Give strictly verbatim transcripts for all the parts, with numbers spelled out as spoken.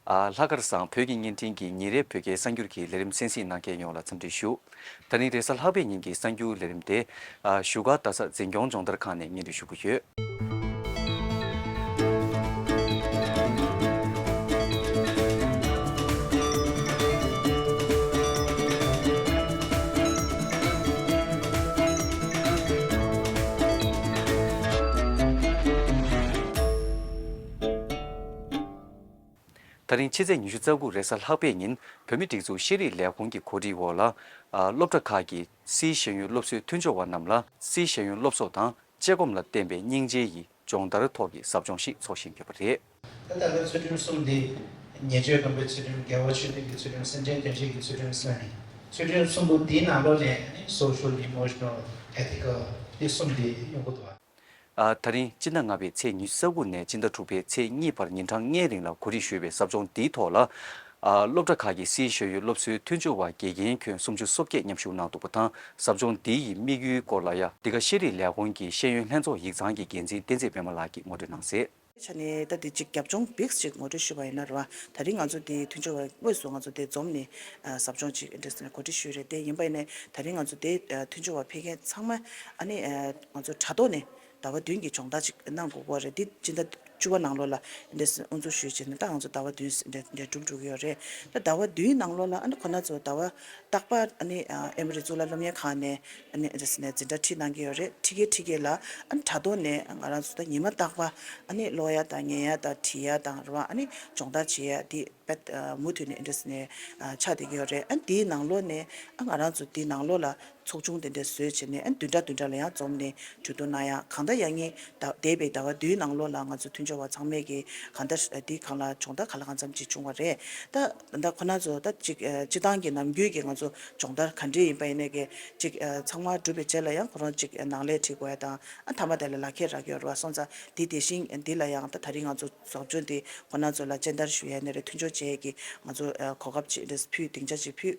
ཨ། ལྷག་དཀར་བཟང་བོད་ཀྱི་བརྙན་འཕྲིན་གྱི་ཉིན་རེའི་བོད་སྐད་གསར་འགྱུར་གྱི་ལས་རིམ་གསན་གཟིགས་གནང་མཁན་ཡོངས་ལ་འཚམས་འདྲི་ཞུ། ད་རིང་རེས་གཟའ་ལྷག་པའི་ཉིན་གྱི་གསར་འགྱུར་ལས་རིམ་དེ། ཨ། བཞུགས་སྒར་རྡ་ས་འཛིན་སྐྱོང་སྦྱོང་བརྡར་ཁང་ནས་སྙན་སྒྲོན་ཞུ་གི་ཡོད། ད་རིང་ཕྱི་ཚེས་ཉི་ཤུ་རྩ་དགུ་རེས་གཟའ་ལྷག་པའི་ཉིན་བོད་མིའི་སྒྲིག་འཛུགས་ཤེས་རིག་ལས་ཁུངས་ཀྱི་གོ་སྒྲིག་འོག་ལ། ཨ། སློབ་གྲྭ་ཁག་གི་སིའི་ཤེས་ཡོན་སློབ་གསོའི་མཐུན་སྦྱོར་བ་རྣམས་ལ་སིའི་ཤེས་ཡོན་སློབ་གསོ་དང་དཔྱད་སྒོམ་ལ་བརྟེན་པའི་སྙིང་རྗེ་ཡི་སྦྱོང་བརྡར་ཐོག་གི་ཟབ་སྦྱོང་ཞིག་འཚོགས་བཞིན་ཡོད་པ་རེད། ད་ལྟ་ཚུལ་ཁྲིམས་གསུམ་འདི་ཉེས་སྤྱོད་སྡོམ་པའི་ཚུལ་ཁྲིམས། དགེ་བ་ཆོས་སྡུད་ཀྱི་ཚུལ་ཁྲིམས། སེམས་ཅན་དོན་བྱེད་ཀྱི་ཚུལ་ཁྲིམས་ཟེར་ནས་ཚུལ་ཁྲིམས་གསུམ་པོ་འདིའི་ནང་ལོགས་ནས་social, emotional, ethical འདི་གསུམ་འདི་ཡོང་གི་འདུག་བ། ཨ། ད་རིང་སྤྱི་ཟླ་ལྔ་པའི་ཚེས་ཉི་ཤུ་རྩ་དགུ་ནས་སྤྱི་ཟླ་དྲུག་པའི་ཚེས་གཉིས་བར་ཉིན་གྲངས་ལྔའི་རིང་ལ་གོ་སྒྲིག་ཞུས་པའི་ཟབ་སྦྱོང་འདིའི་ཐོག་ལ། ཨ། སློབ་གྲྭ་ཁག་གི་སིའི་ཤེས་ཡོན་སློབ་གསོའི་མཐུན་སྦྱོར་བ་དགེ་རྒན་ཁྱོན་སུམ་ཅུ་སོ་བརྒྱད་མཉམ་ཞུགས་གནང་འདུག་པ་དང་། ཟབ་སྦྱོང་འདི་ཡི་དམིགས་ཡུལ་སྐོར་ལ་ཡང་འདི་ག་ཤེས་རིག་ལས་ཁུངས་ཀྱི་ཤེས་ཡོན་ལྷན་ཚོགས་ཡིག་ཚང་གི་འགན་འཛིན་བསྟན་འཛིན་པད་མ་ལགས་ཀྱིས་ངོ་སྤྲོད་གནང་གསལ། ཆ་ནས་ད་འདི་གཅིག་རྒྱབ་ལྗོངས་བིགས་ཅིག་ངོ་སྤྲོད་ཞུས་པ་ཡིན་ན་རེད་བ། ད་རིང་ང་ཚོ་འདི་མཐུན་སྦྱོར་བ་དངོས་སུ་ང་ཚོ་འདི་འཛོམས་ནས། ཨ། ཟབ་སྦྱོང་ཅིག་འདྲ་ཟེར་ནས་གོ་སྒྲིག་ཞུས་རེད། དེ་ཡིན་པ་ཡིན་ནའི་ད་རིང་ང་ཚོ་འདི། ཨ། མཐུན་སྦྱོར་བ་ཕེབས་མཁན་ཚང་མ་ཨ་ནི། ཨ། ང་ཚོ་དྲ་ཐོག་ནས་ཟླ་བ་བདུན་གྱི་སྦྱོང་བརྡར་ཅིག་གནང་དགོས་པ་རེད། འདི་སྤྱི་ཟླ་བཅུ་པ་ནང་ལོགས་ལ་འདྲ་ཟེར་དབུ་འཛུགས་ཞུས་བྱས་ནས་ད་ང་ཚོ་ཟླ་བ་བདུན་འདྲ་འགྲུབ་འགྲོ་གི་ཡོད་རེད། ད་ཟླ་བ་བདུན་ནང་ལོགས་ལ་ཨ་ནི་ཁོ་ན་ཚོ་ཟླ་བ་རྟག་པར་ཨ་ནི། ཨ། ཨེ་མོ་རི་གཙུག་ལག་སློབ་གཉེར་ཁང་ནས་ཨ་ནི་འདྲ་ཟེར་ནས་འཛིན་གྲྭ་ཁྲིད་གནང་གི་ཡོད་རེད། ཁྲིད་མཁན་ཁྲིད་མཁན་ལ་ཨ་ནི་དྲ་ཐོག་ནས་ང་རང་ཚོ་ད་ཉི་མ་རྟག་པར་ཨ་ནི་ཀློག་ཡ་དང་ཉན་ཡ་དང་བྲིས་ཡ་དང་རེད་བ། ཨ་ནི་སྦྱོང་བརྡར་བྱེད་ཡ་འདི་དཔེ། ཨ། མུ་མཐུད་ནས་འདྲ་ཟེར་ནས། ཨ། ཆགས་བསྡད་ཀྱི་ཡོད་རེད། ཨ། འདིའི་ནང་ལོགས་ནས། ཨ། ང་རང་ཚོ་འདིའི་ནང་ལོགས་ལ་ཚོགས་ཆུང་དེ་འདྲ་བཟོས་བྱས་ནས། ཨ། བདུན་ཕྲག་བདུན་ཕྲག་ལ་ཡང་འཛོམས་ནས་གྲོས་བསྡུར་གནང་ཡ། གང་ལྟར་ཡང་ངས་ད་འདས་པའི་ཟླ་བ་བདུན་ནང་ལོགས་ལ་ང་ཚོ་མཐུན་སྦྱོར་བ་ཚང་མས་ཀྱི་གང་ལྟར་འདིའི་སྒང་ལ་སྦྱོང་བརྡར་ག་ལ་གང་འཚམ་ཅིག་བྱུང་བ་རེད། ད་ད་ཁོ་ན་ཚོ་ད་ཅིག་ཨ། སྤྱི་བཏང་གི་ནམ་རྒྱུན་གྱི་ང་ཚོ་སྦྱོང་བརྡར་ག་འདྲས་ཡིན་པ་ཡིན་ནའི་གི་ཅིག་ཨ། ཚང་མ་གྲུབ་པའི་རྗེས་ལ་ཡང་ཁོ་རང་ཅིག་ཨ། ནང་ལས་ཁྲིད་དགོས་ཡ་དང་། ཨ། མཐའ་མ་དེ་ལ་ལག་ཁྱེར་རག་གི་ཡོད་རེད་བ། སོང་ཙང་འདི་དེ་བཞིན་འདི་ལ་ཡང་ད་ད་རིང་ང་ཚོ་ཟབ་སྦྱོང་འདི་ཁོ་ན་ཚོ་ལ་སྤྱན་བསྟར་ཞུ་ཡ་ནི་རེད། མཐུན་སྦྱོར་བྱེད་ཡས་ཀྱི་ང་ཚོ་ཨ། གོ་སྐབས་ཅིག་རེད། ཕུལ། སྡིངས་ཆ་ཅིག་ཕུལ།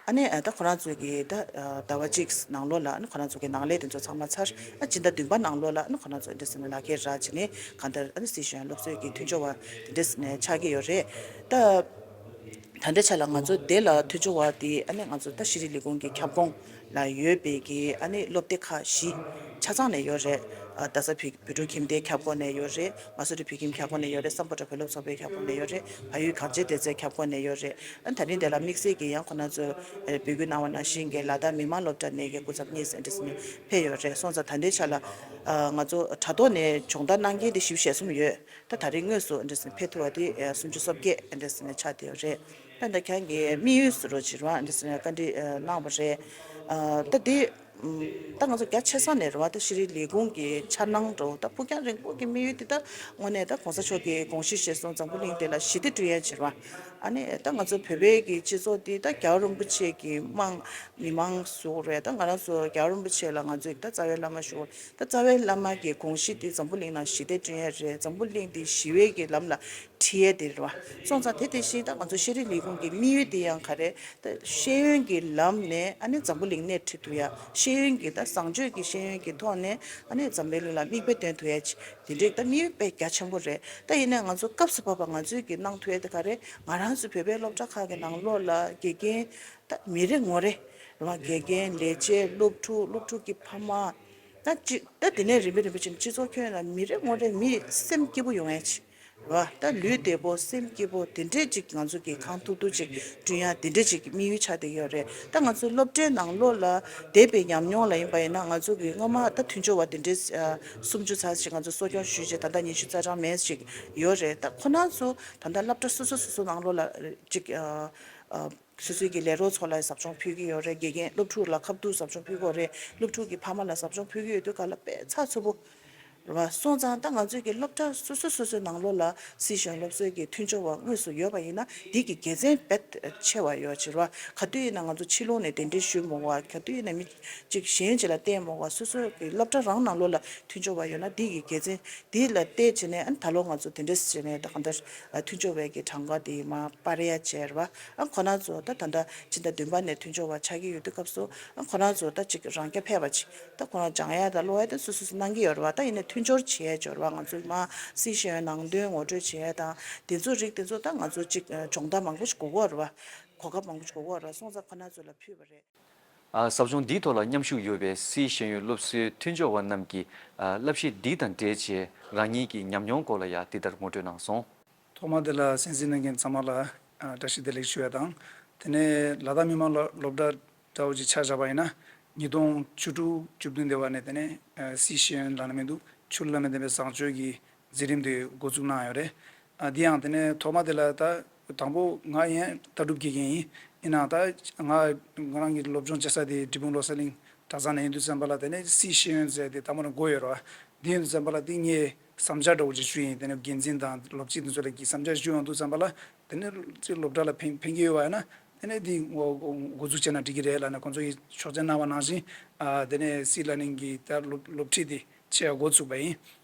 ཨ་ནི་ཨ། ད་ཁོ་རང་ཚོས་ཀྱི་ད་ཨ། ཟླ་བ་གཅིག་ནང་ལོགས་ལ་ཨ་ནི་ཁོ་རང་ཚོ་གི་ནང་ལས་དེ་ཚོ་ཚང་མ་ཚར། ཨ། སྤྱི་ཟླ་བདུན་པ་ནང་ལོགས་ལ་ཨ་ནི་ཁོ་རང་ཚོ་འདྲ་ཟེར་ནས་ལག་ཁྱེར་རག་བྱས་ནས་གང་ལྟར་ཨ་ནི་སི་ཤེས་ཡོན་སློབ་གསོའི་གི་མཐུན་སྦྱོར་བ་དེ་འདྲ་ཟེར་ནས་ཆགས་ཀྱི་ཡོད་རེད། ད་ད་ལྟའི་ཆ་ལ་ང་ཚོ་དེ་ལ་མཐུན་སྦྱོར་བ་དེ་ཨ་ནི་ང་ཚོ་ད་ཤེས་རིག་ལས་ཁུངས་ཀྱི་ཁྱབ་ཁོངས་ལ་ཡོད་པའི་གི་ཨ་ནི་སློབ་སྡེ་ཁག་བཞི་ཆ་ཚང་ནས་ཡོད་རེད། ཨ། རྡ་ས་བོད་བོད་ཕྲུག་ཁྱིམ་སྡེའི་ཁྱབ་ཁོངས་ནས་ཡོད་རེད། མ་སུ་རི་བོད་ཁྱིམ་ཁྱབ་ཁོངས་ནས་ཡོད་རེད། སམ་བྷོ་ཊ་བོད་སློབ་ཚོགས་པའི་ཁྱབ་ཁོངས་ནས་ཡོད་རེད། བལ་ཡུལ་གངས་ཅན་བདེ་རྩའི་ཁྱབ་ཁོངས་ནས་ཡོད་རེད། ཨ། ད་རིང་དེ་ལ་དམིགས་བསལ་གྱི་ཡང་ཁོ་ན་ཚོས་འབོད་སྐུལ་གནང་བ་ནང་བཞིན་གྱི་ལ་དྭགས་མི་དམངས་སློབ་གྲྭ་ནས་ཀྱི་སྐུ་ཚབ་གཉིས་འདྲ་ཟེར་ནས་ཕེབས་ཡོད་རེད། སོང་ཙང་ད་ལྟའི་ཆ་ལ་ཨ། ང་ཚོ་དྲ་ཐོག་ནས་སྦྱོང་བརྡར་གནང་མཁན་དེ་བཞི་བཅུ་ཞེ་གསུམ་ཡོད། ད་ད་རིང་དངོས་སུ་འདྲ་ཟེར་ནས་ཕེབས་ཐུབ་པ་དེ་ཨ། སུམ་ཅུ་སོ་བརྒྱད་འདྲ་ཟེར་ནས་ཆགས་བསྡད་ཡོད་རེད། ད་ད་ཁྱེད་ཀྱི་དམིགས་ཡུལ་ཟེར་རོགས་བྱེད་རོགས་འདྲ་ཟེར་ནས་བཀའ་འདྲི་ཨ། གནང་བ་རེད། ཨ། ད་དེ་ད་ང་ཚོ་རྒྱ་ཆེ་ས་ནས་རེད་བ། ད་ཤེས་རིག་ལས་ཁུངས་ཀྱི་འཆར་སྣང་འདྲ་བོ། ད་ཕུགས་རྒྱང་རིང་པོ་གི་དམིགས་ཡུལ་དེ་ད་དངོས་གནས་ད་གོང་ས་མཆོག་གི་དགོངས་གཞི་གཞིར་བཟུང་འཛམ་བུ་གླིང་འདི་ལ་ཞི་བདེ་བསྐྲུན་ཡ་བྱེད་རེད་བ། ཨ་ནི་ད་ང་ཚོ་བོད་པའི་གི་སྤྱི་ཚོགས་འདི་ད་རྒྱལ་བ་རིན་པོ་ཆེ་གི་དམངས་མི་མང་ཟུག་རེད། ད་ང་རང་ཚོ་རྒྱལ་བ་རིན་པོ་ཆེ་ལ་ང་ཚོས་ད་རྩ་བའི་བླ་མ་ཞུ། ད་རྩ་བའི་བླ་མ་གི་དགོངས་གཞི་འདི་འཛམ་བུ་གླིང་ནང་ཞི་བདེ་བསྐྲུན་ཡ་རེད། འཛམ་བུ་གླིང་འདི་ཞི་བའི་གི་ལམ་ལ་ཁྲིད་ཡས་དེ་རེད་བ། སོང་ཙང་དེ་དེ་བཞིན་ད་ང་ཚོ་ཤེས་རིག་ལས་ཁུངས་ཀྱི་དམིགས་ཡུལ་དེ་ཡང་ག་རེ། ད་ཤེས་ཡོན་གྱི་ལམ་ནས་ཨ་ནི་འཛམ་བུ་གླིང་སྣེ་ཁྲིད་ཐུབ་ཡ། ཤེས་ཡོན་གྱི་ད་བཟང་སྤྱོད་ཀྱི་ཤེས་ཡོན་གྱི་ཐོག་ནས་ཨ་ནི་འཛམ་བུ་གླིང་ལ་མིག་དཔེ་སྟོན་ཐུབ་ཡ་ཅིག་དེ་འདྲའི་ད་དམིགས་ཡུལ་དཔེ་རྒྱ་ཆེན་པོ་རེད། ད་ཡིན་ནའི་ང་ཚོ་སྐབས་སུ་བབ་པ་ང་ཚོས་ཀྱི་གནང་ཐུབ་ཡ་དེ་ག་རེ། ང་རང་ཚོ་བོད་པའི་སློབ་གྲྭ་ཁག་གི་ནང་ལོགས་ལ་དགེ་རྒན་ད་མི་རེ་ངོ་རེ་རེད་བ། དགེ་རྒན། ལས་བྱེད། སློབ་ཕྲུག་སློབ་ཕྲུག་གི་ཕ་མ། ད་ཅི་ད་དེ་ནས་རིམ་པས་རིམ་པས་ཕྱིན་སྤྱི་ཚོགས་ཁྱོན་ལ་མི་རེ་ངོ་རེ་མི་སེམས་སྐྱིད་པོ་ཡོང་ཡ་ཅིག་རེད་བ། ད་ལུས་བདེ་པོ་སེམས་སྐྱིད་པོ་དེ་འདྲས་ཅིག་ང་ཚོ་གི་གང་ཐུབ་ཐུབ་ཅིག་བསྐྲུན་ཡ་དེ་འདྲས་ཅིག་དམིགས་ཡུལ་ཆགས་བསྡད་ཡོད་རེད། ད་ང་ཚོའི་སློབ་གྲྭའི་ནང་ལོགས་ལ་འདས་པའི་ཉམས་མྱོང་ལ་ཡིན་པ་ཡིན་ན། ང་ཚོ་གི་སྔོན་མ་ད་མཐུན་སྦྱོར་བ་དེ་འདྲས་ཨ། སུམ་ཅུ་ཙམ་ཞིག་ང་ཚོ་གསོ་སྐྱོང་ཞུས་བྱས་ད་ལྟ་ཉི་ཤུ་རྩ་གྲངས་མེད་ཅིག་ཡོད་རེད། ད་ཁོ་རང་ཚོ་ད་ལྟ་སློབ་གྲྭ་སོ་སོ་སོ་སོ་ནང་ལོགས་ལ་ཅིག་ཨ། ཨ། སོ་སོའི་གི་ལས་རོགས་ཚོ་ལ་ཟབ་སྦྱོང་ཕུལ་གྱི་ཡོད་རེད། དགེ་རྒན་སློབ་ཕྲུག་ལ་ཁ་ཐུག་ཟབ་སྦྱོང་ཕུལ་གྱི་ཡོད་རེད། སློབ་ཕྲུག་གི་ཕ་མ་ལ་ཟབ་སྦྱོང་ཕུལ་གྱི་ཡོད་དུས་ག་ལ་དཔེ་ཚགས་ཚུད་པོ་རེད་བ། སོང་ཙང་ད་ང་ཚོའི་གི་སློབ་གྲྭ་སོ་སོ་སོ་སོའི་ནང་ལོགས་ལ་སི་ཤེས་ཡོན་སློབ་གསོའི་གི་མཐུན་སྦྱོར་བ་དངོས་སུ་ཡོད་པ་ཡིན་ན་འདི་གི་དགེ་མཚན་དཔེ་ཆེ་བ་ཡོད་ཕྱིར་བ། ག་དུས་ཡིན་ན་ང་ཚོ་ཕྱི་ལོགས་ནས་གདན་འདྲེན་ཞུས་མ་དགོས་པ། ག་དུས་ཡིན་ན་མི་གཅིག་གཞན་ཅིག་ལ་བརྟེན་མ་དགོས་པ། སོ་སོའི་གི་སློབ་གྲྭ་རང་ནང་ལོགས་ལ་མཐུན་སྦྱོར་བ་ཡོད་ན་འདི་གི་དགེ་མཚན། དེ་ལ་བལྟས་བྱས་ནས་ཨ་ནི་ད་ལོ་ང་ཚོ་དེ་འདྲས་བྱས་ནས་ད་གང་ལྟར་ཨ་མཐུན་སྦྱོར་བའི་གི་གྲངས་ཀ་དེ་མར་སྤར་ཡ་བྱས་རེད་བ། ཨ་ཁོ་རང་ཚོ་ད་ད་ལྟ་ཕྱི་ཟླ་བདུན་པ་ནས་མཐུན་སྦྱོར་བ་ཆགས་ཀྱི་ཡོད་དུས་སྐབས་སུ་ཨ་ཁོ་རང་ཚོ་ད་ཅིག་རང་སྐྱ་ཕལ་པ་ཅིག་ད་ཁོ་རང་སྦྱང་ཡ་ད་ཀློག་ཡ་ད་སོ་སོ་སོ་གནང་གི་ཡོད་རེད་བ། ད་ཡིན་ནའི་ མཐུན་སྦྱོར་བྱེད་ཡས་སྦྱོར་བ་ང་ཚོས་མ་སྲིད་ཤེས་ཡོན་ནང་དོན་ངོ་སྤྲོད་བྱེད་ཡས་དང་དེ་ཚོ་རིགས་དེ་ཚོ་ད་ང་ཚོ་གཅིག་སྦྱོང་བརྡར་མང་པོ་ཞིག་དགོས་ཀྱི་ཡོད་རེད་བ། གོ་སྐབས་མང་པོ་ཞིག་དགོས་ཀྱི་ཡོད་རེད་བ། སོང་ཙང་ཁོ་ན་ཚོ་ལ་ཕུལ་བ་རེད། ཨ། ཟབ་སྦྱོང་འདིའི་ཐོག་ལ་མཉམ་ཞུགས་ཡོད་པའི་སིའི་ཤེས་ཡོན་སློབ་གསོའི་མཐུན་སྦྱོར་བ་རྣམས་ཀྱིས། ཨ། བསླབ་གཞི་འདི་དང་འབྲེལ་བྱས་རང་ཉིད་ཀྱི་ཉམས་མྱོང་སྐོར་ལ་ཡང་འདི་ལྟར་ངོ་སྤྲོད་གནང་སོང་། ཐོག་མ་དེ་ལ་གསན་གཟིགས་གནང་མཁན་ཚང་མ་ལ་ཨ་བཀྲ་ཤིས་བདེ་ལེགས་ཞུ་ཡ་དང་། དེ་ནས་ལ་དྭགས་མི་དམངས་སློབ་སློབ་གྲྭ་འདྲ་བོ་ཅིག་ཆ་བཞག་པ་ཡིན་ན། ཉིས་སྟོང་བཅུ་དྲུག་བཅུ་བདུན་དེ་བར་ནས་དེ་ནས་ཨ་སྲིད་ཤེས་ཡོན་ལབ་ན་མི་འདུག་ཆོས་ལུགས་བླ་ན་མེད་པའི་བཟང་སྤྱོད་ཀྱི་འཛིན་རིམ་དེ་འགོ་བཙུགས་གནང་ཡོད་རེད། ཨ་འདི་ཡང་དེ་ནས་ཐོག་མ་དེ་ལ་ད་དང་པོ་ང་ཡང་ལྟ་གྲུབ་དགེ་རྒན་ཡིན། ཡིན་ནའང་ད་ང་ང་རང་གི་སློབ་སྦྱོང་བྱེད་ས་དེ་འབྲས་སྤུངས་བློ་གསལ་གླིང་གྲྭ་ཚང་ནས་ཡིན་དུས་ཙམ་པ་ལ་དེ་ནས་སྲིད་ཤེས་ཡོན་ཟེར་དེ་ད་མ་རང་དགོས་ཡོད་རེད་བ། འདི་ཡིན་དུས་ཙམ་པ་ལ་དེ་ངས་བསམ་འཆར་འདྲ་བོ་ཅིག་ཞུས་ཡིན། དེ་ནས་འགན་འཛིན་དང་སློབ་སྤྱི་དེ་ཚོ་ལ་གི་བསམ་འཆར་ཞུ་ཡོང་དུས་ཙམ་པ་ལ་དེ་ནས་ཅིག་སློབ་གྲྭ་ལ་ཕན་ཕན་གྱི་ཡོད་པ་ཡིན་ན་དེ་ནས་དེ་འགོ་འགོ་འགོ་འཛུགས་བྱས་ན་འགྲིག་གི་རེད་ལབ་ནས་ཁོང་ཚོ་གིས་ཆོག་མཆན་གནང་བ་ནང་བཞིན་ཨ་དེ་ནས་སྲིད་བླ་གླིང་གི་ད་སློབ་སློབ་ཁྲིད་དེ་བྱེད་ཡ་འགོ་ཚུགས་པ་ཡིན།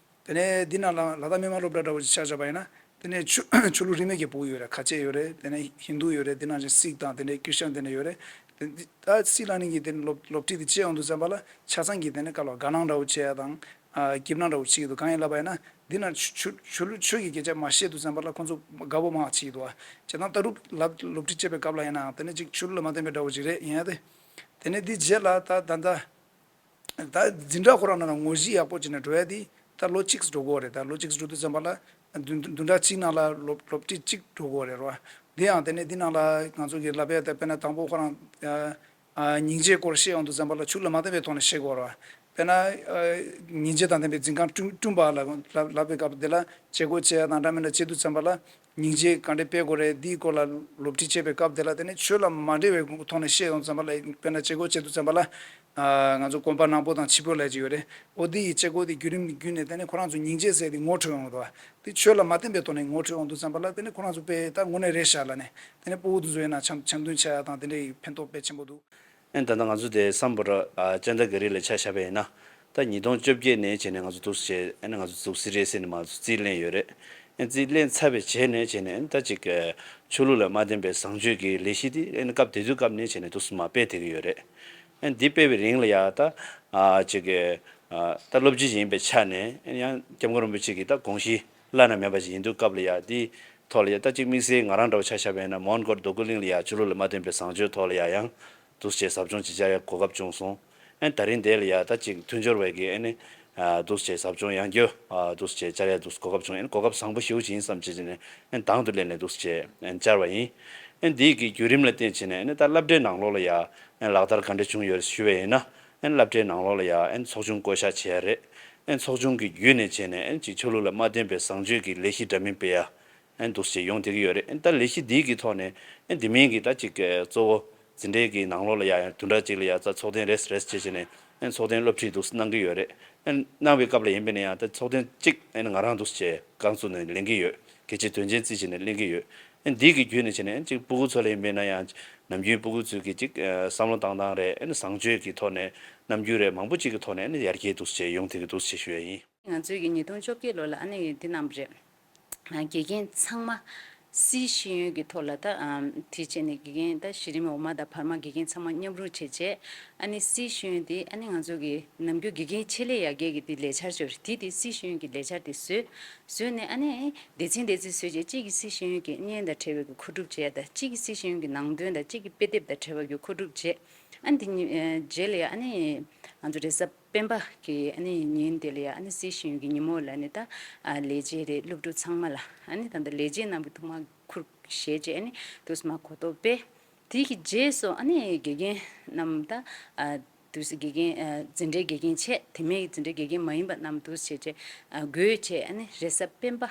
དེ་ནས་འདི་ནང་ལ་ལ་དྭགས་མི་དམངས་སློབ་གྲྭ་འདྲ་བོ་ཞིག་ཆ་བཞག་པ་ཡིན་ན། དེ་ནས་ཆོས་ཆོས་ལུགས་རིས་མེད་ཀྱི་ཕྲུ་གུ་ཡོད་རེད། ཁ་ཆེ་ཡོད་རེད། དེ་ནས་ཧིན་དུ་ཡོད་རེད། དེ་ནང་བཞིན་སིག་དང་དེ་འདྲའི་ཁྲི་སྟན་དེ་འདྲ་ཡོད་རེད། དེ་འདི་ད་སྲིད་བླ་གླིང་གི་དེ་ནས་སློབ་སློབ་ཁྲིད་དེ་བྱེད་ཡོང་དུས་ཙམ་པ་ལ་ཆ་ཚང་གིས་དེ་ནས་ག་ལ་དགའ་སྣང་འདྲ་བོ་བྱེད་ཡ་དང་། ཨ་སྐྱིད་སྣང་འདྲ་བོ་བྱེད་ཀྱི་འདུག་གང་ཡིན་ལབ་པ་ཡིན་ན་འདི་ན་ཆོས་ཆོས་ཆོས་ལུགས་ཆོས་ཀྱི་སྐད་ཆ་མ་བཤད་དུས་ཙམ་པ་ལ་ཁོང་ཚོ་དགའ་པོ་མང་བྱེད་ཀྱི་འདུག་ཨ་བྱས་ཙང་ལྟ་གྲུབ་ལབ་སློབ་ཁྲིད་བྱེད་པའི་སྐབས་ལ་ཡིན་ནའང་དེ་ནས་ཅིག་ཆོས་ལུགས་ལ་མ་བརྟེན་པའི་འདྲ་བོ་ཅིག་རེད། ཡིན་ཡ་དེ། དེ་ནས་འདི་རྗེས་ལ་ད་ད་ལྟ། ད་འཛིན་གྲྭ་ཁོ་རང་ནང་ལ་ངོ་གཞི་ཡག་པོ་བྱས་ནས་འགྲོ་ཡ་དེ་ད་ལོ་གཅིག་འགྲོ་དགོས་རེད། ད་ལོ་གཅིག་འགྲོ་དུས་ཙམ་པ་ལ་བདུན་བདུན་ཕྲག་གཅིག་ནང་ལ་སློབ་སློབ་ཁྲིད་གཅིག་འགྲོ་དགོས་རེད་རོ། དེ་ཡང་དེ་ནས་འདི་ནང་ལ་ང་ཚོ་གི་ལབ་ཡ་ད་དཔེར་ན་དང་པོ་ཁོ་རང་ཨ་ཨ་སྙིང་རྗེའི་སྐོར་བཤད་ཡོང་དུས་ཙམ་པ་ལ་ཆོས་ལུགས་མ་བརྟེན་པའི་ཐོག་ནས་བཤད་དགོས་རེད་བ། དཔེར་ན་ཨ་སྙིང་རྗེ་དང་ལྡན་པའི་འཛིན་ཁང་བསྐྲུན་བསྐྲུན་པ་ལ་ལབ་ལབ་པའི་སྐབས་དེ་ལ་བྱེད་སྒོ་བྱེད་ཡ་དང་འདྲ་མིན་ལ་བྱེད་དུས་ཙམ་པ་ལ། སྙིང་རྗེ་ག་འདྲས་སྤེལ་དགོས་རེད། འདིའི་སྐོར་ལ་སློབ་ཁྲིད་བྱེད་པའི་སྐབས་དེ་ལ་དེ་ནས་ཆོས་ལ་མ་འབྲེལ་བའི་ཐོག་ནས་བཤད་ཡོང་ཙམ་པ་ལ་དཔེར་ན་བྱེད་སྒོ་བྱེད་དུས་ཙམ་པ་ལ་ང་ཚོ་གོམ་པ་ནག་པོ་དང་ཕྱི་པོ་ལབ་ཀྱི་ཡོད་རེད། འོ་འདི་ཡི་བྱེད་སྒོ་དེ་བརྒྱུད་རིམ་བརྒྱུད་ནས་དེ་ནས་ཁོ་རང་ཚོ་སྙིང་རྗེ་ཟེར་དེ་ངོ་འཕྲོད་ཡོང་གི་འདུག་བ། དེ་ཆོས་ལ་མ་བརྟེན་པའི་ཐོག་ནས་ངོ་འཕྲོད་ཡོང་དུས་ཙམ་པ་ལ་དེ་ནས་ཁོ་རང་ཚོ་དཔེ་ད་དངོས་གནས་རེད་ཤག་ལབ་ནས་དེ་ནས་སྤུ་གུ་དེ་ཚོ་ཡིན་ན་འཆམ་འཆམ་མཐུན་ཆགས་ཡ་དང་དེ་འདྲའི་ཕན་ཐོགས་དཔེ་ཆེན་པོ་འདུག་ཨེ་ད་ལྟ་ང་ཚོ་དེ་སམ་བྷོ་ཊ་ཨ་ཅན་དར་གྷ་རི་ལ་ཆ་བཞག་པ་ཡིན་ན། ད་ཉིས་སྟོང་བཅོ་བརྒྱད་ནས་བྱས་ནས་ང་ཚོ་འདུག་སེ་བྱས་ཨ་ནི་ང་ཚོ་འཛུགས་སྲིད་རེད་ཟེར་ནས་མར་རྩིས་ལེན་ཡོད་རེད། ཨ་རྩིས་ལེན་ཚར་བའི་རྗེས་ནས་བྱས་ནས་ཨ་ནི་ད་ཅིག་ཆོས་ལུགས་ལ་མ་བརྟེན་པའི་བཟང་སྤྱོད་ཀྱི་ལས་གཞི་དེ་ཨ་ནི་སྐབས་དེ་དུས་སྐབས་ནས་བྱས་ནས་འདུག་སེ་མར་སྤེལ་བསྡད་ཀྱི་ཡོད་རེད། ཨ་ནི་འདི་སྤེལ་བའི་རིང་ལ་ཡ་ད་ཨ་ཅིག་ཨ་ད་སློབ་སྤྱི་ཡིན་པའི་ཆ་ནས་ཨ་ནི་ཡང་སྐྱབས་མགོན་རིན་པོ་ཆེ་གི་ད་དགོངས་གཞི་བླ་ན་མེད་པ་ཞིག་ཡིན་དུས་སྐབས་ལ་ཡ་དེའི་ཐོག་ལ་ཡ་ད་ཅིག་དམིགས་བསལ་ང་རང་འདྲ་བོ་ཆ་བཞག་པ་ཡིན་ན་མོན་གྷོ་རྡོ་སྐུ་གླིང་ལ་ཡ་ཆོས་ལུགས་ལ་མ་བརྟེན་པའི་བཟང་སྤྱོད་ཐོག་ལ་ཡ་ཡང་། འདུག་སེ་བྱས་ཟབ་སྦྱོང་ཅིག་བཅར་ཡ་གོ་སྐབས་བྱུང་སོང་། ཨ་ནི་ད་རིང་འདིར་ལ་ཡ་ད་ཅིག་མཐུན་སྦྱོར་བས་ཀྱི་ཨ་ནི་ཨ་འདུག་སེ་བྱས་ཟབ་སྦྱོང་ཡང་བསྐྱར་ཨ་འདུག་སེ་བྱས་བཅར་ཡ་འདུག་སེ་གོ་སྐབས་བྱུང་། ཨ་ནི་གོ་སྐབས་བཟང་པོ་ཞེ་པོ་ཅིག་ཡིན་བསམ་བྱས་བྱས་ནས་ཨ་ནི་དང་དུ་སླེབས་ནས་འདུག་སེ་བྱས་ཨ་ནི་བཅར་བ་ཡིན། ཨ་ནི་འདིའི་གི་བརྒྱུད་རིམ་ལ་བརྟེན་བྱས་ནས་ཨ་ནི་ད་སློབ་གྲྭའི་ནང་ལོགས་ལ་ཡ་ཨ་ནི་ལག་བསྟར་ག་འདྲ་བྱུང་ཡོད་ཞུ་བ་ཡིན་ན། ཨ་ནི་སློབ་གྲྭའི་ནང་ལོགས་ལ་ཡ་ཨ་ནི་ཚོགས་ཆུང་བསྐོ་གཞག་བྱས་ཡ་རེད། ཨ་ནི་ཚོགས་ཆུང་གི་བརྒྱུད་ནས་བྱས་ནས་ཨ་ནི་ཅིག་ཆོས་ལུགས་ལ་མ་བརྟེན་པའི་བཟང་སྤྱོད་ཀྱི་ལས་གཞི་འདྲ་མིན་སྤེལ་ཡ། ཨ་ནི་འདུག་སེ་ཡོང་བསྡད་ཀྱི་ཡོད་རེད། ཨ་ནི་ད་ལས་གཞི་འདི་གི་ཐོག་ནས་ཨ་ནི་འདི་མིན་གྱི་ད་ཅིག་གཙོ་བོ་འཛིན་གྲྭའི་གི་ནང་ལོགས་ལ་ཡ་ཡང་བདུན་ཕྲག་གཅིག་ལ་ཡ་ད་ཚོགས་ཐེངས་རེ་རེ་བྱས་བྱས་ནས་ཨ་ནི་ཚོགས་ཐེངས་སློབ་ཁྲིད་འདུག་སེ་གནང་གི་ཡོད་རེད། ཨ་ནི་གནང་བའི་སྐབས་ལ་ཡིན་པས་ན་ཡང་ད་ཚོགས་ཐེངས་གཅིག་ཨ་ནི་ང་རང་འདུག་སེ་རྐང་བཙུགས་ནས་ལེན་གྱི་ཡོད། གལ་ཆེ་དོན་ཆེན་བརྩིས་བྱས་ནས་ལེན་གྱི་ཡོད། ཨ་ནི་འདི་གི་བརྒྱུད་ནས་བྱས་ནས་ཨ་ནི་ཅིག་སྤུ་གུ་ཚོ་ལ་ཡིན་པས་ན་ཡང་ནམ་རྒྱུན་སྤུ་གུ་ཚོས་ཀྱི་ཅིག་བསམ་བློ་བཏང་སྟངས་རེད། ཨ་ནི་བཟང་སྤྱོད་ཀྱི་ཐོག་ནས་རྣམ་འགྱུར་རེད། མང་པོ་ཅིག་གི་ཐོག་ནས་ཨ་ནི་ཡར་རྒྱས་འདུག་སེ་ཡོང་བསྡད་ཀྱི་འདུག་སེ་ཞུ་ཡ་ཡིན། ང་ཚོའི་གི་ཉིས་སྟོང་བཅོ་བརྒྱད་ལོ་ལ་ཨ་ནི་འདི་གནང་བ་རེད། དགེ་རྒན་ཚང་མ་སིའི་ཤེས་ཡོན་གྱི་ཐོག་ལ་ད་དེ་བྱས་ནས་དགེ་རྒན་ད་གཞི་རིམ་འོག་མ་དང་བར་མ་དགེ་རྒན་ཚང་མ་མཉམ་རུབ་བྱས་བྱས་ཨ་ནི་སིའི་ཤེས་ཡོན་དེ་ཨ་ནི་ང་ཚོ་གི་ནམ་རྒྱུན་དགེ་རྒན་ཆེད་ལས་ཡར་རྒྱས་ཀྱི་དེ་ལས་འཆར་ཅིག་ཡོད་རེད། དེ་དེ་སིའི་ཤེས་ཡོན་གྱི་ལས་འཆར་དེ་བཟོས། བཟོས་ནས་ཨ་ནི་སྡེ་ཚན་སྡེ་ཚན་བཟོས་བྱས་གཅིག་གི་སིའི་ཤེས་ཡོན་གྱི་གཉེན་དང་འབྲེལ་བའི་གི་མཁོ་སྒྲུབ་བྱས་དང་གཅིག་གི་སིའི་ཤེས་ཡོན་གྱི་ནང་དོན་དང་གཅིག་གི་དཔེ་དེབ་དང་འབྲེལ་བའི་གི་མཁོ་སྒྲུབ་བྱས། ཨ་ནི་དེ་ཉིན་རྗེས་ལ་ཡ་ཨ་ནི་ང་ཚོ་རེས་གཟའ་སྤེན་པ་གི་ཨ་ནི་ཉིན་དེ་ལ་ཡ་ཨ་ནི་སིའི་ཤེས་ཡོན་གྱི་ཉིན་མོ་ལ་ནི་ད་ལས་བྱེད་རེད། སློབ་ཕྲུག་ཚང་མ་ལ་ཨ་ནི་ད་ལྟ་ལས་བྱེད་རྣམས་ཀྱི་ཐོག་མ་ཁུར་བཞེས་བྱས་ཨ་ནི་དུས་མ་གོ་རྟོགས་སྤེལ། དེ་གི་རྗེས་སུ་ཨ་ནི་དགེ་རྒན་རྣམས་ད་དུས་དགེ་རྒན་འཛིན་གྲྭའི་དགེ་རྒན་བྱས། དེ་མིན་འཛིན་གྲྭའི་དགེ་རྒན་མ་ཡིན་པ་རྣམས་དུས་བྱས་བྱས་དགོས་བྱས་ཨ་ནི་རེས་གཟའ་སྤེན་པ་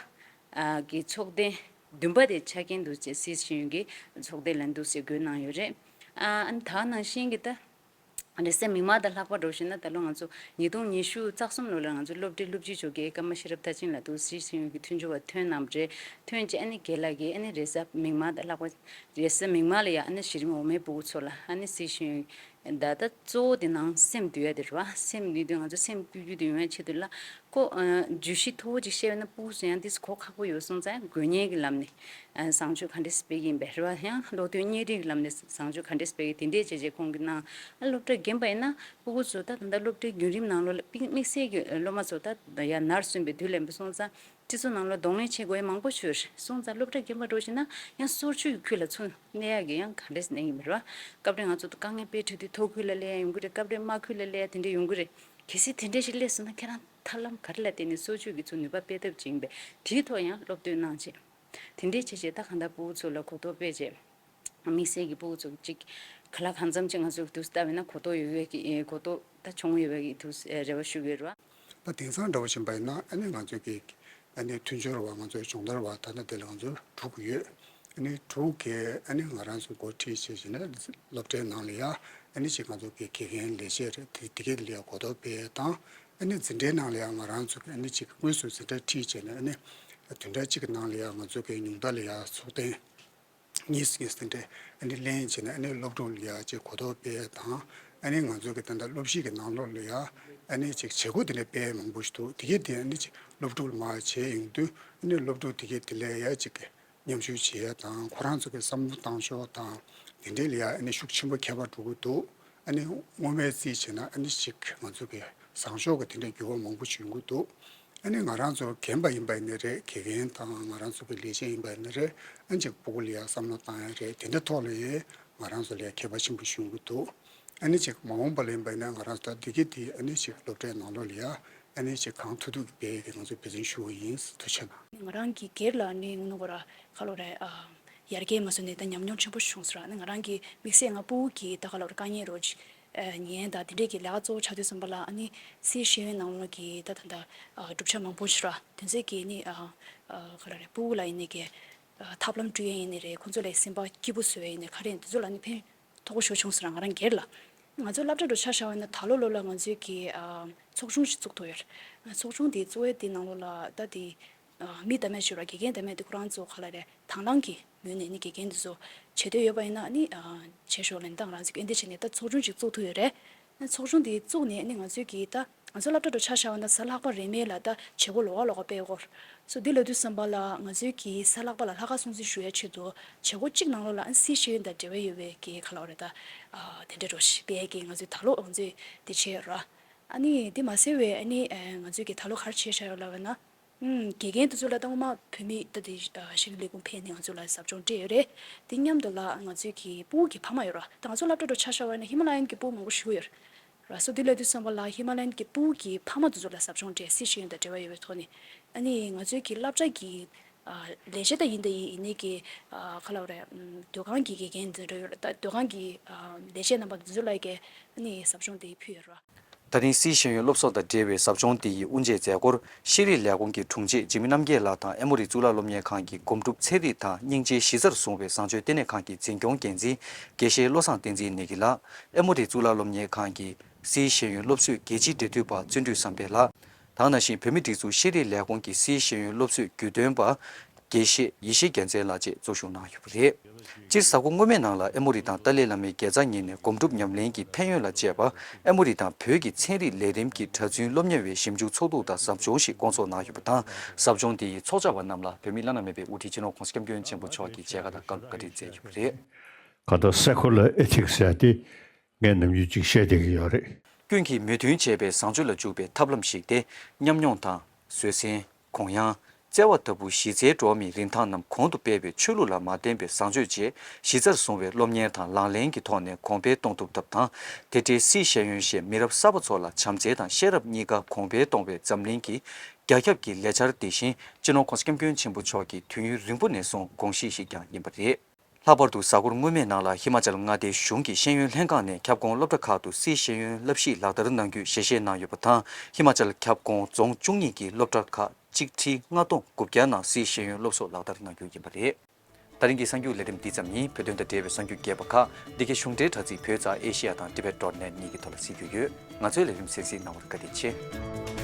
གི་ཚོགས་ཐེངས་བདུན་པ་དེ་ཆ་རྐྱེན་དུ་བྱས་སིའི་ཤེས་ཡོན་གྱི་ཚོགས་ཐེངས་ལ་འདུག་སེ་བགོས་གནང་ཡོད་རེད། ཨ་ནི་ད་ནང་བཞིན་གྱི་ད་རེས་གཟའ་མིག་དམར་དང་ལྷག་པ་འགྲོ་བཞིན་ན་ད་ལོ་ང་ཚོ་ཉིས་སྟོང་ཉི་ཤུ་རྩ་གསུམ་ལོ་ལ་ང་ཚོ་སློབ་གྲྭའི་སློབ་སྤྱི་ཇོ་རྒྱལ་ཀརྨ་ཤེས་རབ་མཐར་ཕྱིན་ལགས་འདུག་སིའི་ཤེས་ཡོན་གྱི་མཐུན་སྦྱོར་བ་ཐོན་གནང་བ་རེད། ཐོན་རྗེས་ཨ་ནི་རྒན་ལགས་ཀྱིས་ཨ་ནི་རེས་གཟའ་མིག་དམར་དང་ལྷག་པ་རེས་གཟའ་མིག་དམར་ལ་ཡ་ཨ་ནི་གཞི་རིམ་འོག་མའི་སྤུ་གུ་ཚོ་ལ་ཨ་ནི་སིའི་ཤེས་ཡོན་ ད་ལྟ་གཙོ་བོ་དེ་ནང་སེམས་འདུལ་ཡ་དེ་རེད་བ། སེམས་འདུལ་དུས་ང་ཚོ་སེམས་བསྐྱུད་རྒྱུ་དེ་ཡོང་ཡ་ཆེད་དུ་ལ་ཁོ་བརྗོད་གཞི་མཐོ་བོ་ཅིག་བཤད་པ་ན་སྤུ་གུ་ཚོ་ཡང་དེ་གོ་ཁག་པོ་ཡོད་སོང་ཙང་དགོས་ངེས་ཀྱི་ལམ་ནས། བཟང་སྤྱོད་ག་འདྲས་སྤེལ་གྱི་ཡིན་པས་རེད་བ། ཡང་ཀློག་འདོན་བརྙན་རིས་ཀྱི་ལམ་ནས་བཟང་སྤྱོད་ག་འདྲས་སྤེལ་གྱི་དེ་འདྲས་བྱས་རྗེས་ཁོང་གིས་གནང་། ཨ་སློབ་གྲྭ་རྒན་པ་ཡིན་ན་སྤུ་གུ་ཚོ་ད་ད་ལྟ་སློབ་གྲྭའི་བརྒྱུད་རིམ་ནང་ལོགས་ལ་དམིགས་དམིགས་བསལ་གྱི་སློབ་མ་ཚོ་ད་ཡར་ནར་སོན་པའི་དུས་ལ་ཡིན་པ་སོང་ཙང་སྤྱི་ཚོགས་ནང་ལ་གདོང་ལེན་བྱེད་དགོས་ཡ་མང་པོ་ཞིག་ཡོད་རེད། སོང་ཙང་སློབ་གྲྭ་རྒན་པ་འགྲོ་བཞིན་ན་ཡང་སོར་ཆུད་ཀྱི་ཁུལ་ལ་ཚུར་གནས་ཡག་གི་ཡང་ག་འདྲས་གནས་ཀྱི་མེད་རེད་བ། སྐབས་རེ་ང་ཚོ་དཀའ་ངལ་དཔེ་འཕྲད་དུས་ཐོག་ཁུལ་ལ་སླེབས་ཡ་ཡོང་གི་རེད། སྐབས་རེ་དམའ་ཁུལ་ལ་སླེབས་ཡ་དེ་འདྲས་ཡོང་གི་རེད། གལ་སྲིད་དེ་འདྲས་ཞིག་སླེབས་སོང་ན་ཁྱེད་རང་ཐབས་ལམ་ག་རེ་ལ་བརྟེན་ནས་སོར་ཆུད་ཀྱིས་ཚུར་ནུས་པ་སྤེལ་ཐབས་བྱེད་ཡིན་པས་དེའི་ཐོག་ཡང་སློབ་སྟོན་གནང་བྱས། དེ་འདྲའི་བྱས་བྱས་ད་གང་ལྟར་སྤུ་གུ་ཚོ་ལ་གོ་རྟོགས་སྤེལ་བྱས། དམིགས་བསལ་གྱི་སྤུ་གུ་ཚོ་གཅིག་ག་ལ་གང་འཚམ་ཅིག་ང་ཚོ་གི་དུས་སུ་ལྟ་བས་ན་གོ་རྟོགས་ཡོད་ཡོད་ཀྱི་གོ་རྟོགས་ད་བྱུང་ཡོད་པའི་གི་དུས་སུ་རེ་བ་ཞུ་གི་ཡོད་རེད་བ། ད་དེང་སང་འདྲ་བོ་བྱིན་པ་ཡིན་ན་ཨ་ནི་ང་ཚོ་གི་ཨ་ནི་མཐུན་སྦྱོར་བ་ང་ཚོའི་སྦྱོང་བརྡར་བ་ད་ལྟ་དེ་ལ་ང་ཚོ་དྲུག་ཡོད། ཨ་ནི་དྲུག་གི་ཨ་ནི་ང་རང་ཚོ་འགོ་ཁྲིད་བྱས་བྱས་ནས་སློབ་གྲྭའི་ནང་ལ་ཡ་ཨ་ནི་ཅིག་ང་ཚོ་གི་དགེ་རྒན་ལས་བྱེད་རེད། དེ་དེ་གའི་ལ་ཡ་གོ་རྟོགས་སྤེལ་དང་ཨ་ནི་འཛིན་གྲྭའི་ནང་ལ་ཡ་ང་རང་ཚོ་གི་ཨ་ནི་ཅིག་དངོས་སུ་འཛིན་གྲྭ་ཁྲིད་བྱས་ནས་ཨ་ནི་བདུན་ཕྲག་གཅིག་གི་ནང་ལ་ཡ་ང་ཚོ་གི་ཉུང་མཐའ་ལ་ཡ་ཚོགས་ཐེངས་གཉིས་གཉིས་དེ་འདྲས་ཨ་ནི་ལེན་བྱས་ནས་ཨ་ནི་སློབ་ཕྲུག་ལ་ཡ་ཅིག་གོ་རྟོགས་སྤེལ་དང་ཨ་ནི་ང་ཚོ་གི་ད་ལྟ་སློབ་གཞི་གི་ནང་ལོགས་ལ་ཡ་ཨ་ནི་ཅིག་བྱེད་སྒོ་དེ་འདྲས་སྤེལ་མང་པོ་ཞིག་འདུག་དེ་གའི་དེ་ཨ་ནི་ཅིག་སློབ་ཕྲུག་ལ་མར་བྱས་ཡོང་དུས་ཨ་ནི་སློབ་ཕྲུག་དེ་གའི་དེ་ལ་ཡ་ཅིག་མཉམ་ཞུགས་བྱེད་ཡ་དང་ཁོ་རང་ཚོ་གི་བསམ་བློ་བཏང་ཕྱོགས་དང་དེ་འདྲས་ལ་ཡ་ཨ་ནི་ཤུགས་ཆེན་པོ་ཁྱད་པར་འགྲོ་གི་འདུག་ཨ་ནི་སྔོན་མའི་རྩིས་བྱས་ན་ཨ་ནི་ཅིག་ང་ཚོ་གི་བཟང་ཕྱོགས་ཀྱི་དེ་འདྲའི་འགྱུར་བ་མང་པོ་ཞིག་ཡོང་གི་འདུག་ཨ་ནི་ང་རང་ཚོ་རྒན་པ་ཡིན་པ་ཡིན་ནའི་རེད། དགེ་རྒན་དང་ང་རང་ཚོ་གི་ལས་བྱེད་ཡིན་པ་ཡིན་ནའི་རེད། ཨ་ནི་ཅིག་སྤུ་གུ་ལ་ཡ་བསམ་བློ་བཏང་ཡ་རེད། དེ་འདྲ་ཐོག་ལ་ཡ་ང་རང་ཚོ་ལ་ཡ་ཁྱད་པར་ཆེན་པོ་ཞིག་ཡོང་གི་འདུག་ཨ་ནི་ཅིག་མ་འོངས་པ་ལ་ཡིན་པ་ཡིན་ན་ང་རང་ཚོ་ད་འདི་གི་དེ་ཨ་ནི་ཅིག་སློབ་གྲྭའི་ནང་ལོགས་ལ་ཡ་ཨ་ནི་ཅིག་གང་ཐུབ་ཐུབ་ཀྱིས་འབད་ཡ་གི་ང་ཚོས་འབད་བརྩོན་ཞུ་བ་ཡིན། ཐུགས་རྗེ་གནང་། ང་རང་གི་སྒེར་ལ་ནི་དངོས་གནས་ཁོ་ར་ཁ་ལོ་རེད། ཨ་ཡར་རྒྱས་མ་སོང་ནས་ད་ཉམས་མྱོང་ཆེན་པོ་བྱུང་སོང་ར། ནི་ང་རང་གི་དམིགས་བསལ་ང་སྤུ་གུ་གི་ད་ཁ་ལོ་རེད་དཀའ་ངལ་རོ་ཅིག་ཨ་ཉན་ད་དེ་འདྲས་ཀྱི་ལས་ཀ་གཙོ་བོ་ཆགས་དུས་ཙམ་པ་ལ་ཨ་ནི་སིའི་ཤེས་ཡོན་ནང་ལོགས་ཀྱི་ད་ད་ད་ཨ་གྲུབ་ཆ་མང་པོ་ཞིག་ར་དོན་ཚན་གྱི་ནི་ཨ་ཨ་ཁ་ལོ་རེད་སྤུ་གུ་ལ་ཡིན་ནི་གི་ཨ་ཐབས་ལམ་བསྐྲུན་ཡས་ཡིན་ནི་རེད། ཁོང་ཚོ་ལ་སེམས་པ་སྐྱིད་པོ་བཟོ་ཡས་ཡིན་ནི་ག་རེ་ཡིན་དེ་ཚོ་ལ་ནི་ཕན་ཐོགས་པོ་ཞེ་པོ་བྱུང་སོང་ར། ང་རང་སྒེར་ལ་ང་ཚོའི་སློབ་གྲྭ་འགྲོ་ཆ་བཞག་པ་ཡིན་ན་ད་ལོ་ལོ་ལ་ང་ཚོའི་གི་ཨ་ཚོགས་ཆུང་ཞིག་བཙུགས་ཐུབ་ཡོད་རེད། ཚོགས་ཆུང་དེའི་གཙོ་བོའི་དེ་ནང་ལོགས་ལ་ད་དེ་ཨ་མི་ལྟ་མེད་ཞུ་ར་དགེ་རྒན་ལྟ་མེད་དེ་ཁོ་རང་ཚོ་ག་ལ་རེད་དང་བླངས་ཀྱི་ངོས་ནས་ནི་དགེ་རྒན་དེ་ཚོ་བྱེད་འདོད་ཡོད་པ་ཡིན་ན་ནི་ཨ་བྱེད་ཤོག་ལབ་ནི་ད་ང་རང་ཚོས་སྐྱོན་འདེད་བྱས་ནས་ད་ཚོགས་ཆུང་ཞིག་བཙུགས་ཐུབ་ཡོད་རེད། ཚོགས་ཆུང་དེ་བཙུགས་ནས་ནི་ང་ཚོས་ཀྱིས་ད་ང་ཚོ་སློབ་གྲྭ་འགྲོ་ཆ་བཞག་པ་ན་གཟའ་ལྷག་པ་རེ་མེད་ལ་ད་བྱེད་སྒོ་ལོགས་ཀ་ལོགས་ཀ་སྤེལ་གོ་སོ་འདི་ལབ་དུས་ཙམ་པ་ལ་ང་ཚོས་ཀྱིས་གཟའ་ལྷག་པ་ལ་ལྷག་དཀར་སྲུང་བརྩི་ཞུ་ཡའི་ཆེད་དུ་བྱེད་སྒོ་གཅིག་ནང་ལོགས་ལ་ཨ་སིའི་ཤེས་ཡོན་དང་འབྲེལ་བ་ཡོད་པའི་གི་ག་ལབ་རེད་ད་ཨ་དེ་འདྲ་རོ་ཞིག་སྤེལ་གི་ང་ཚོས་ད་ལོ་ང་ཚོས་དེ་བྱས་ཡོད་ར། ཨ་ནི་དེ་མ་ཟད་པའི་ཨ་ནི་ཨ་ང་ཚོས་ཀྱིས་ད་ལོ་ག་རེ་བྱས་བཞག་ཡོད་ལབ་པ་ན། ཨུམ། དགེ་རྒན་དེ་ཚོ་ལ་ད་ངོ་མ་བོད་མི་ད་དེ་ཨ་ཤེས་རིག་ལས་ཁུངས་ཕེབས་ནས་ང་ཚོ་ལ་ཟབ་སྦྱོང་སྤྲད་ཡོད་རེད། དེ་མཉམ་དུ་ལ་ང་ཚོའི་གི་སྤུ་གུ་གི་ཕ་མ་ཡོད་ར། ད་ང་ཚོ་སློབ་གྲྭ་འགྲོ་ཆ་བཞག་པ་ཡིན་ན་ཧི་མ་ལ་ཡན་གྱི་སྤུ་གུ་མང་པོ་ཞིག་ཡོད་ར། སོ་དེ་ལབ་དུས་ཙམ་པ་ལ་ཧི་མ་ལ་ཡན་གྱི་སྤུ་གུ་གི་ཕ་མ་དེ་ཚོ་ལ་ཟབ་སྦྱོང་སྤྲད་སྲིད་ཤེས་ཡོན་དང་འབྲེལ་བ་ཡོད་པའི་ཐོག་ནས། ཨ་ནི་ང་ཚོའི་གི་སློབ་གྲྭ་གི་ཨ་ལས་བྱེད་ད་ཡིན་ད་ཡིན་ཡིན་ནའི་གི་ཨ་ག་ལབ་རེད། ཨུམ། སྡོད་ཁང་གི་དགེ་རྒན་དེ་འདྲ་ཡོད་ར། ད་སྡོད་ཁང་གི་ཨ་ལས་བྱེད་རྣམ་པ་དེ་ཚོ་ལ་གི་ཨ་ནི་ཟབ་སྦྱོང་དེ་ཕུལ་ཡོད་ར། ད་རིང་སིའི་ཤེས་ཡོན་སློབ་གསོ་དང་འབྲེལ་བའི་ཟབ་སྦྱོང་འདི་ཡི་དབུ་འབྱེད་མཛད་སྒོར་ཤེས་རིག་ལས་ཁུངས་ཀྱི་དྲུང་ཆེ་འཇིགས་མེད་རྣམ་རྒྱལ་ལགས་དང་ཨེ་མོ་རི་གཙུག་ལག་སློབ་གཉེར་ཁང་གི་སྒོམ་སྒྲུབ་ཚན་རིག་དང་སྙིང་རྗེའི་གཞི་རྩར་བཟུང་བའི་བཟང་སྤྱོད་ལྟེ་གནས་ཁང་གི་འཛིན་སྐྱོང་འགན་འཛིན་དགེ་བཤེས་བློ་བཟང་བསྟན་འཛིན་ནས་ཀྱི་ལགས། ཨེ་མོ་རི་གཙུག་ལག་སློབ་གཉེར་ཁང་གི་སིའི་ཤེས་ཡོན་སློབ་གསོའི་རྒྱལ་སྤྱིའི་འབྲེལ་མཐུད་པ་བརྩོན་འགྲུས་བསམ་འཕེལ་ལགས། དེ་ནང་བཞིན་བོད་མིའི་སྒྲིག་འཛུགས་ཤེས་རིག་ལས་ཁུངས་ཀྱི་སིའི་ཤེས་ཡོན་སློབ་གསོའི་རྒྱུས་སྟོན་པ། དགེ་བཤེས་ཡེ་ཤེས་རྒྱལ་མཚན་ལགས་བཅས་གཙོ་བཞུགས་གནང་ཡོད་པ་རེད། སྤྱིར་གཟའ་འཁོར་སྔོན་མའི་ནང་ལ་ཨེ་མོ་རི་དང་ཏཱ་ལའི་བླ་མའི་དགེ་རྩ་གཉིས་ནས་སྒོམ་སྒྲུབ་ཉམས་ལེན་གྱི་ཕན་ཡོན་ལ་དཔྱད་པ། ཨེ་མོ་རི་དང་བོད་ཀྱི་ཚན་རིག་ལས་རིམ་གྱི་གྲྭ་བཙུན་སློབ་གཉེར་བའི་ཞིབ་འཇུག་ཚོགས་འདུ་དང་ཟབ་སྦྱོང་ཞིག་བསྐོང་ཚོགས་གནང་ཡོད་པ་དང་། ཟབ་སྦྱོང་དེ་ཡི་ཚོགས་བཅར་བ་རྣམས་ལ་བོད་མིའི་བླ་ན་མེད་པའི་དབུ་ཁྲིད་སྤྱི་ནོར་༸གོང་ས་༸སྐྱབས་མགོན་ཆེན་པོ་མཆོག་གིས་མཇལ་ཁ་དང་བཀའ་སློབ་བཀའ་དྲིན་སྩལ་ཡོད་པ་རེད། གང་ལྟར་སེ་ཁོ་ལ་ཨེ་ཐིག་ཟེར་ཏེ་ངས་ནམ་རྒྱུན་ཅིག་བཤད་བསྡད་ཀྱི་ཡོད་རེད། ཀུན་གྱིས་མོས་མཐུན་བྱས་པའི་བཟང་སྤྱོད་ལ་འཇུག་པའི་ཐབས་ལམ་ཞིག་སྟེ། ཉམས་མྱོང་དང་། བཟོད་བསྲན། གུ་ཡངས། བརྩེ་བ་ལྟ་བུ་གཞི་རྩའི་འགྲོ་བ་མིའི་རིན་ཐང་རྣམས་གོང་དུ་སྤེལ་བའི་ཆོས་ལུགས་ལ་མ་བརྟེན་པའི་བཟང་སྤྱོད་བཅས་གཞི་རྩར་བཟུང་བའི་སློབ་གཉེར་དང་ལག་ལེན་གྱི་ཐོག་ནས་གོང་འཕེལ་གཏོང་ཐུབ་ཐབས་དང་། དེ་འབྲེལ་སིའི་ཤེས་ཡོན་ཞེས་མི་རབས་གསར་པ་ཚོ་ལ་བྱམས་བརྩེ་དང་ཤེས་རབ་གཉིས་ཀ་གོང་འཕེལ་གཏོང་བའི་འཛམ་གླིང་གི་རྒྱ་ཁྱབ་ཀྱི་ལས་འཆར་དེ་བཞིན་སྤྱི་ནོར་༸གོང་ས་༸སྐྱབས་མགོན་ཆེན་པོ་མཆོག་གི་དུས་ཡུན་རིང་པོ་ནས་བཟུང་དགོངས་གཞི་ཞིག་ཀྱང་ཡིན་པ་རེད། ལྷག་པར་དུ་གཟའ་འཁོར་སྔོན་མའི་ནང་ལ་ཧི་མ་ཅལ་མངའ་སྡེའི་གཞུང་གི་ཤེས་ཡོན་ལྷན་ཁང་ནས་ཁྱབ་ཁོངས་སློབ་གྲྭ་ཁག་ཏུ་སིའི་ཤེས་ཡོན་བསླབ་གཞི་ལག་བསྟར་གནང་རྒྱུའི་ཞལ་བཞེས་གནང་ཡོད་པ་དང་། ཧི་མ་ཅལ་ཁྱབ་ཁོངས་རྫོང་བཅུ་གཉིས་ཀྱི་སློབ་གྲྭ་ཁག་གཅིག་ཁྲི་ལྔ་སྟོང་དགུ་བརྒྱ་ནང་སིའི་ཤེས་ཡོན་སློབ་གསོ་ལག་བསྟར་གནང་རྒྱུ་ཡིན་པ་རེད། ད་རིང་གི་གསར་འགྱུར་ལས་རིམ་འདི་ཙམ་ཡིན། བོད་དོན་དང་འབྲེལ་བའི་གསར་འགྱུར་རྒྱས་པ་ཁག་འདི་གའི་གཞུང་འབྲེལ་དྲ་ཚིགས་བོད་ཙ་ཨེ་ཤེ་ཡ་དང་ཏི་བེད་ཌོཊ་ནེཊ་གཉིས་ཀྱི་ཐོག་ལ་གཟིགས་རྒྱུ་ཡོད། ང་ཚོའི་ལས་རིམ་གསན་གཟིགས་གནང་བར་བཀའ་དྲིན་ཆེ།